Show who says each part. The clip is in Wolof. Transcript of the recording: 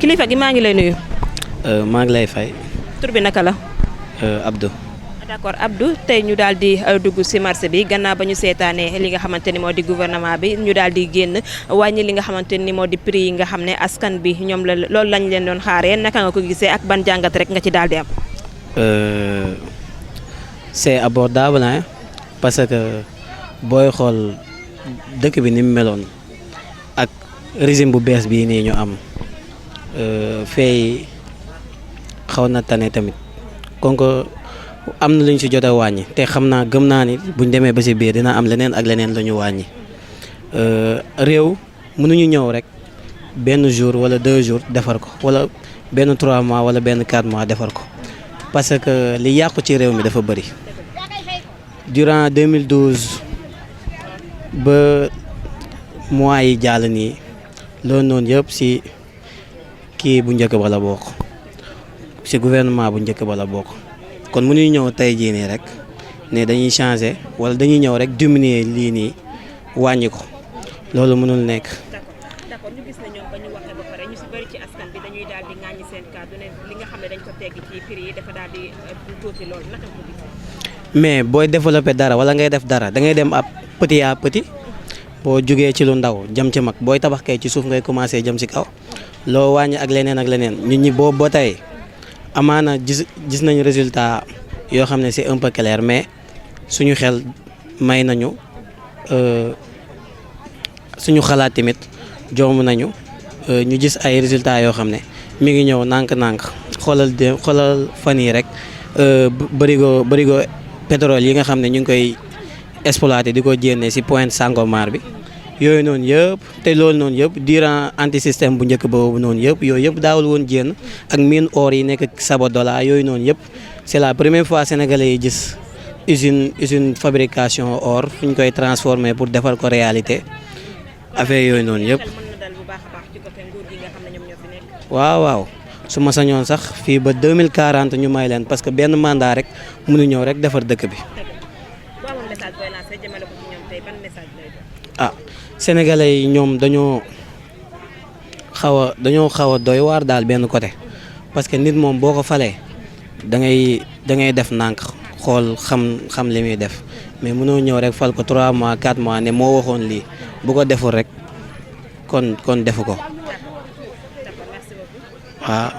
Speaker 1: kilifa gi maa ngi lay nuyu.
Speaker 2: maa ngi lay fay.
Speaker 1: tur bi naka la.
Speaker 2: Abdou.
Speaker 1: d'accord Abdou tey ñu daal di dugg ci marché bi gannaaw ba ñu seetaanee li nga xamante ni moo di gouvernement bi ñu daal di génn wàññi li nga xamante ni moo di prix yi nga xam ne askan bi ñoom la loolu lañ leen doon xaaree naka nga ko gisee ak ban jàngat rek nga ci daal di am.
Speaker 2: C'est abordable hein parce que booy xool dëkk bi ni mu meloon ak régime bu bees bii nii ñu am fay xaw na tane tamit kon ko am na lu ñu si jot a wàññi te xam naa gëm naa ni buñ demee ba si biir dina am leneen ak leneen la ñu wàññi réew mënuñu ñëw rek benn jour wala 2 jours defar ko wala benn 3 mois wala benn 4 mois defar ko parce que li yàqu ci réew mi dafa bëri. Durant 2012 ba mois yi jàll nii loolu noonu yëpp si kii bu njëkk ba la bokk si gouvernement bu njëkk ba la bokk kon mënuñu ñëw tey jii nii rek ne dañuy changer wala dañuy ñëw rek diminuer lii nii wàññi ko loolu mënul nekk.
Speaker 1: d'accord ñu gis ne ñoom ba ñu waxee ba pare ñu si bëri ci askan bi dañuy daal di ŋàññi seen kàddu ne li nga xam ne dañ ko tegg ci prix yi dafa daal di tuuti loolu naka ko gisee.
Speaker 2: mais booy développer dara wala ngay def dara da ngay dem ab petit à petit boo jugee ci lu ndaw jëm ci mag booy tabax kay ci suuf ngay commencer jëm ci kaw loo wàññi ak leneen nit ñi boobu ba tey amaana gis nañu résultat yoo xam ne c'est un peu clair mais suñu xel may nañu suñu xalaat tamit joom nañu ñu gis ay résultats yoo xam ne mi ngi ñëw nànk-nànk xoolal fan yi rek bërigo pétrole yi nga xam ne ñu ngi koy exploité di ko jénne ci Pointe Sangomar bi yooyu noonu yëpp te loolu noonu yëpp durant anti système bu njëkk boobu noonu yëpp yooyu yëpp daawul woon jénn ak mine or yi nekk Sabodola yooyu noonu yëpp c'est la première fois sénégalais yi gis usine fabrication or fu ñu koy transformer pour defar ko réalité affaire yooyu noonu yëpp. waaw su ma sañoon sax fii ba 2040 ñu may leen parce que benn mandat rek mënu ñëw rek defar dëkk bi. sénégalais yi ñoom dañoo xaw a doy waar daal benn côté parce que nit moom boo ko falee da ngay def nànk xool xam li muy def mais mënoo ñëw rek fal ko 3 mois 4 mois ne moo waxoon lii bu ko deful rek kon defu ko waaw.